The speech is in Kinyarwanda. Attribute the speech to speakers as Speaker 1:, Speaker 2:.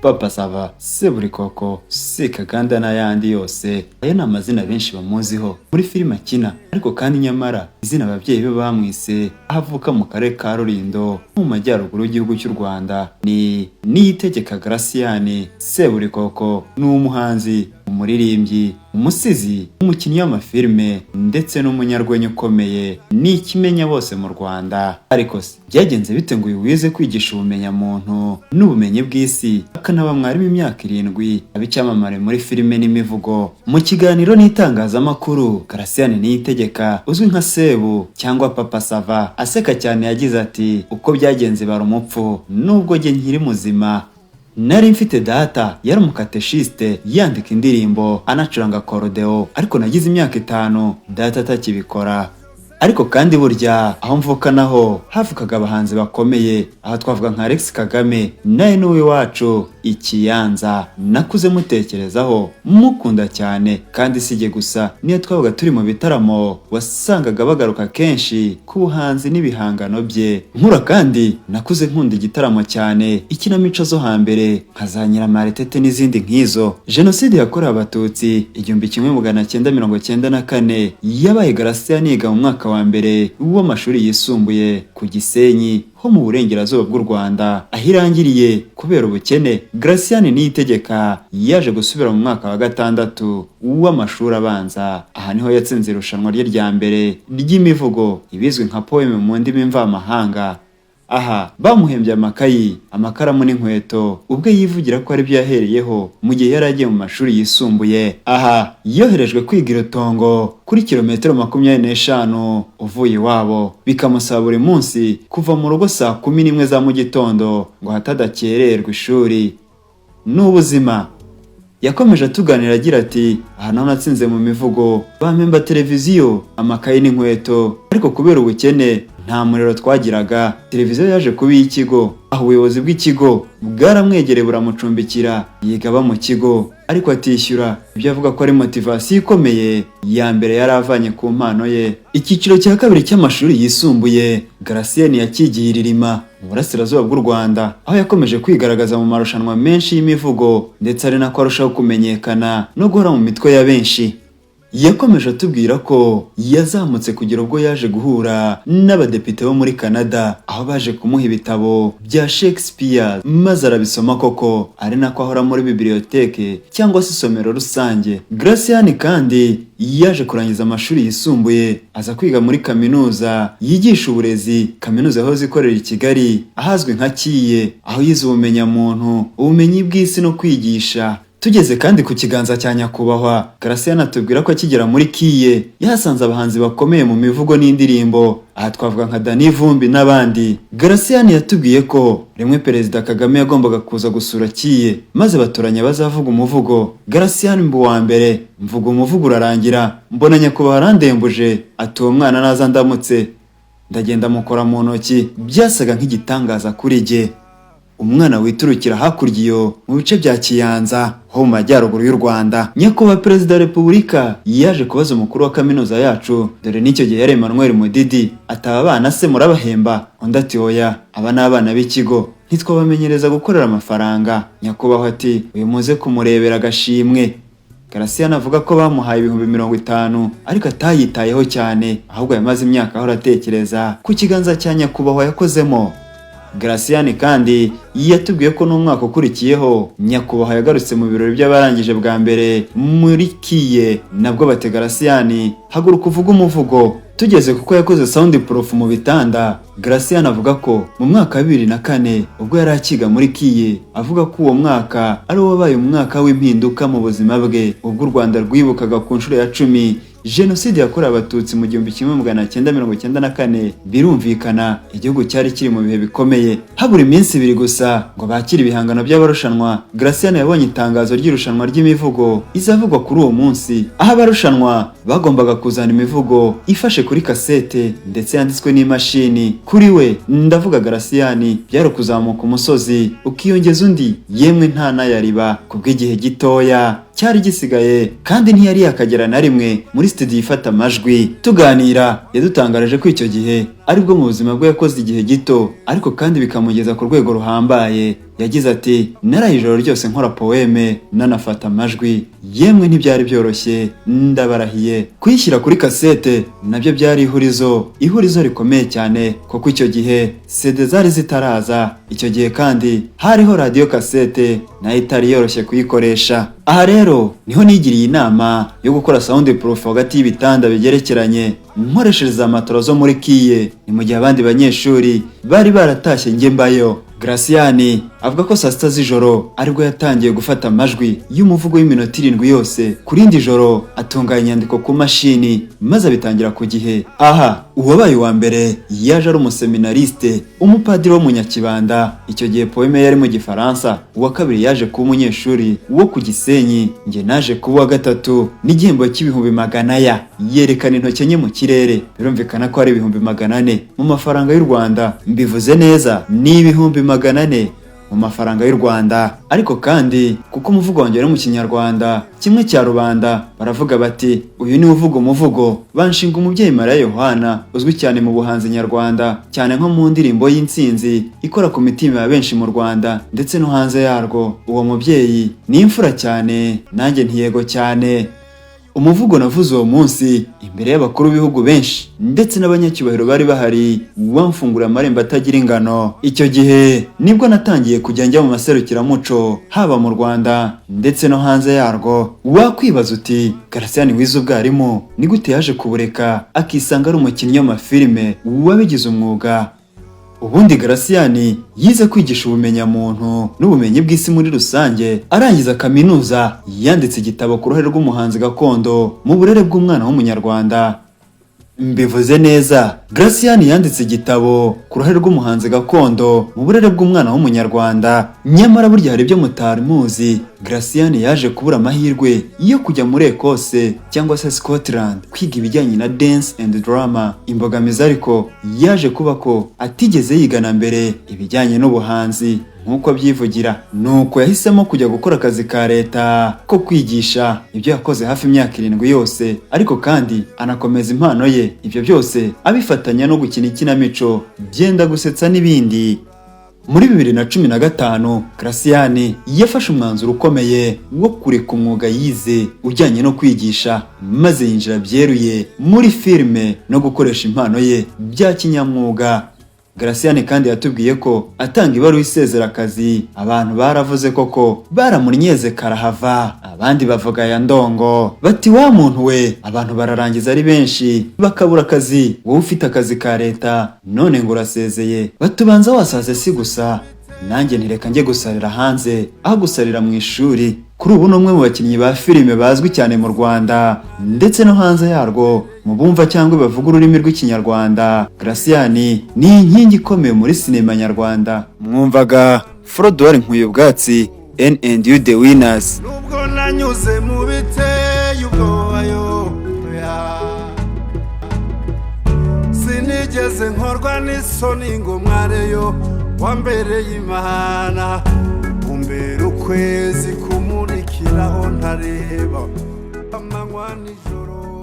Speaker 1: Papa Sava, Seburikoko, Sekaganda n'ayandi yose. Ayo ni amazina benshi bamuziho muri filime akina, ariko kandi nyamara izina ababyeyi be bamwise aho avuka mu karere ka Rulindo mu majyaruguru y'igihugu cy'u Rwanda ni Niyitegeka Gratian Seburikoko. Ni umuhanzi, umuririmbyi, umusizi, umukinnyi w'amafilime ndetse n'umunyarwenya ukomeye, ni ikimenya bose mu Rwanda. Ariko se byagenze bite ngo uyu wize kwigisha ubumenyamuntu n'ubumenyi bw'isi, akanaba mwarimu imyaka 7, aba icyamamare muri filime n'imivugo? Mu kiganiro n'itangazamakuru, Gratian Niyitegeka uzwi nka Sebu cyangwa Papa Sava, aseka cyane yagize ati: "Uko byagenze bara umupfu, nubwo jye nkiri muzima. Nari mfite data yari umukateshiste, yandika indirimbo, anacuranga accordéon, ariko nagize imyaka 5 data atakibikora. Ariko kandi burya aho mvuka naho havukaga abahanzi bakomeye, aho twavuga nka Alex Kagame, nawe n'uw'iwacu Ikiyanza. Nakuze mutekerezaho, mukunda cyane, kandi si jye gusa, niyo twabaga turi mu bitaramo wasangaga bagaruka kenshi ku buhanzi n'ibihangano bye. Nkura kandi nakuze nkunda igitaramo cyane, ikinamico zo hambere nka za Nyiramaritete n'izindi nk'izo." Jenoside yakorewe Abatutsi 1994 yabaye Gratian yiga mu mwaka wa mbere w'amashuri yisumbuye ku Gisenyi ho mu burengerazuba bw'u Rwanda. Aho irangiriye, kubera ubukene, Gratian Niyitegeka yaje gusubira mu mwaka wa gatandatu w'amashuri abanza. Aha niho yatsinze irushanwa rye rya mbere ry'imivugo, ibizwi nka poème mu ndimi mvamahanga. Aha bamuhembye amakayi, amakaramu n'inkweto, ubwo yivugira ko aribyo yahereyeho mu gihe yari agiye mu mashuri yisumbuye. Aha yoherejwe kwiga i Rutongo, kuri kilometero 25 uvuye iwabo, bikamusaba buri munsi kuva mu rugo saa 11 za mu gitondo ngo hato adakererwa ishuri. Ni ubuzima. Yakomeje atuganira agira ati: "Aha naho natsinze mu mivugo, bampemba televiziyo, amakayi n'inkweto, ariko kubera ubukene nta muriro twagiraga, televiziyo yaje kuba iy'ikigo. Aho ubuyobozi bw'ikigo bwaramwegereye buramucumbikira, yiga aba mu kigo ariko atishyura." Ibyo avuga ko ari motivation ikomeye ya mbere yari avanye ku mpano ye. Icyiciro cya kabiri cy'amashuri yisumbuye Gratian yakigiye i Rilima mu burasirazuba bw'u Rwanda, aho yakomeje kwigaragaza mu marushanwa menshi y'imivugo, ndetse ari nako arushaho kumenyekana no guhora mu mitwe ya benshi. Yakomeje atubwira ko yazamutse kugera ubwo yaje guhura n'abadepite bo muri Canada, aho baje kumuha ibitabo bya Shakespeare maze arabisoma koko, ari nako ahora muri bibliothèque cyangwa se isomero rusange. Gratian kandi yaje kurangiza amashuri yisumbuye, aza kwiga muri kaminuza yigisha uburezi, kaminuza yahoze ikorera i Kigali ahazwi nka KIE, aho yize ubumenyamuntu, ubumenyi bw'isi no kwigisha. Tugeze kandi ku kiganza cya nyakubahwa, Gratian atubwira ko akigera muri KIE yahasanze abahanzi bakomeye mu mivugo n'indirimbo, aha twavuga nka Danny Vumbi n'abandi. Gratian yatubwiye ko rimwe Perezida Kagame yagombaga kuza gusura KIE, maze batoranya bazavuga umuvugo. Gratian mba uwa mbere, mvuga umuvugo urarangira, mbona nyakubahwa arandembuje, ati: 'Uwo mwana naza ndamutse.' Ndagenda mukora mu ntoki, byasaga nk'igitangaza kuri jye, umwana witurukira hakurya iyo mu bice bya Kiyanza ho mu majyaruguru y'u Rwanda." Nyakubahwa Perezida wa Repubulika yaje kubaza umukuru wa kaminuza yacu, dore n'icyo gihe yari Emmanuel Mudidi, ati: "Aba bana se murabahemba?" Undi ati: "Oya, aba ni abana b'ikigo, ntitwabamenyereza gukorera amafaranga." Nyakubahwa ati: "Uyu muze kumurebera agashimwe." Gratian avuga ko bamuhaye 50,000, ariko atayitayeho cyane, ahubwo yamaze imyaka ahora atekereza ku kiganza cya nyakubahwa yakozemo. Gratian kandi yatubwiye ko n'umwaka ukurikiyeho nyakubahwa yagarutse mu birori by'abarangije bwa mbere muri KIE, nabwo bati: "Gratian, haguruka uvuge umuvugo." Tugeze kuko yakoze sound proof mu bitanda, Gratian avuga ko mu mwaka wa 2004 ubwo yari akiga muri KIE, avuga ko uwo mwaka ari wo wabaye umwaka w'impinduka mu buzima bwe, ubwo u Rwanda rwibukaga ku nshuro ya 10 Jenoside yakorewe Abatutsi mu 1994. Birumvikana igihugu cyari kiri mu bihe bikomeye. Habura iminsi 2 gusa ngo bakire ibihangano by'abarushanwa, Gratian yabonye itangazo ry'irushanwa ry'imivugo izavugwa kuri uwo munsi, aho abarushanwa bagombaga kuzana imivugo ifashe kuri kasete ndetse yanditswe n'imashini. Kuri we, ndavuga Gratian, byari ukuzamuka umusozi ukiyongeza undi, yemwe nta n'ayariba kubw'igihe gitoya cyari gisigaye, kandi ntiyari yakagera na rimwe muri studio ifata amajwi. Tuganira yadutangarije ko icyo gihe aribwo mu buzima bwe yakoze igihe gito, ariko kandi bikamugeza ku rwego ruhambaye. Yagize ati: "Naraye ijoro ryose nkora poème, nanafata amajwi. Yemwe, ntibyari byoroshye, ndabarahiye. Kuyishyira kuri kasete nabyo byari ihurizo, ihurizo rikomeye cyane, kuko icyo gihe CD zari zitaraza. Icyo gihe kandi hariho radiyo kasete, nayo itari yoroshye kuyikoresha. Aha rero niho nigiriye inama yo gukora sound proof hagati y'ibitanda bigerekeranye, nkoresheje za matora zo muri kiye. Ni mu gihe abandi banyeshuri bari baratashye, njye mbayo." Graciani avuga ko saa 6 z'ijoro aribwo yatangiye gufata amajwi y'umuvugo w'iminota 7 yose. Ku rindi joro atunganya inyandiko ku mashini, maze abitangira ku gihe. Aha uwabaye uwa mbere yaje ari umuseminariste, umupadiri wo mu Nyakibanda. Icyo gihe poème yari mu Gifaransa. Uwa kabiri yaje kuba umunyeshuri wo ku Gisenyi. Njye naje kuba uwa gatatu n'igihembo cy'ibihumbi 400 ya, yerekana intoki enye mu kirere. Birumvikana ko ari 400,000 mu mafaranga y'u Rwanda. Mbivuze neza, ni 400,000 mu mafaranga y'u Rwanda. Ariko kandi kuko umuvugo wanjye wari mu Kinyarwanda kimwe cya rubanda, baravuga bati: 'Uyu niwe uvuga umuvugo.' Banshinga umubyeyi Mariya Yohana, uzwi cyane mu buhanzi nyarwanda, cyane nko mu ndirimbo y'intsinzi ikora ku mitima ya benshi mu Rwanda ndetse no hanze yarwo. Uwo mubyeyi ni imfura cyane." Nanjye nti: "Yego cyane." Umuvugo navuze uwo munsi imbere y'abakuru b'ibihugu benshi ndetse n'abanyacyubahiro bari bahari wamfunguriye amarembo atagira ingano. Icyo gihe nibwo natangiye kujya njya mu maserukiramuco, haba mu Rwanda ndetse no hanze yarwo. Wakwibaza uti: "Garasiyani wize ubwarimu, ni gute yaje kubureka akisanga ari umukinnyi w'amafilime wabigize umwuga?" Ubundi Garasiyani yize kwigisha ubumenyamuntu n'ubumenyi bw'isi muri rusange. Arangiza kaminuza yanditse igitabo ku ruhare rw'umuhanzi gakondo mu burere bw'umwana w'Umunyarwanda. Mbivuze neza, Garasiyani yanditse igitabo ku ruhare rw'umuhanzi gakondo mu burere bw'umwana w'Umunyarwanda. Nyamara burya hari ibyo mutari muzi. Garasiyani yaje kubura amahirwe yo kujya muri Ekose cyangwa se Scotland kwiga ibijyanye na dance and drama. Imbogamizi ariko yaje kuba ko atigeze yigana mbere ibijyanye n'ubuhanzi nk'uko abyivugira. Nuko yahisemo kujya gukora akazi ka leta ko kwigisha, ibyo yakoze hafi imyaka 7 yose, ariko kandi anakomeza impano ye. Ibyo byose abifatanya no gukina ikinamico byenda gusetsa n'ibindi. Muri 2015 Graciani yafashe umwanzuro ukomeye wo kureka umwuga yize ujyanye no kwigisha, maze yinjira byeruye muri filime no gukoresha impano ye bya kinyamwuga. Graciane kandi yatubwiye ko atanga ibaruwa isezera akazi, abantu baravuze koko, baramunyeze karahava. Abandi bavuga ya ndongo, bati: "Wa muntu we, abantu bararangiza ari benshi bakabura akazi, wowe ufite akazi ka leta none ngo urasezeye." Batubanza wasaze si gusa. Nanjye ntireka njye gusarira hanze aho gusarira mu ishuri. Kuri ubu ni umwe mu bakinnyi ba filime bazwi cyane mu Rwanda ndetse no hanze yarwo, mu bumva cyangwa bavuga ururimi rw'Ikinyarwanda. Graciani ni inkingi ikomeye muri sinema nyarwanda. Mwumvaga Frodouard Nkuyubwatsi, N&U The Winners.
Speaker 2: Nubwo nanyuze mu biteye ubwoba yo ya. Sinigeze nkorwa n'isoni ngo mwareyo. Wambereye Imana, umbera ukwezi kumurikiraho ntareba amanywa nijoro.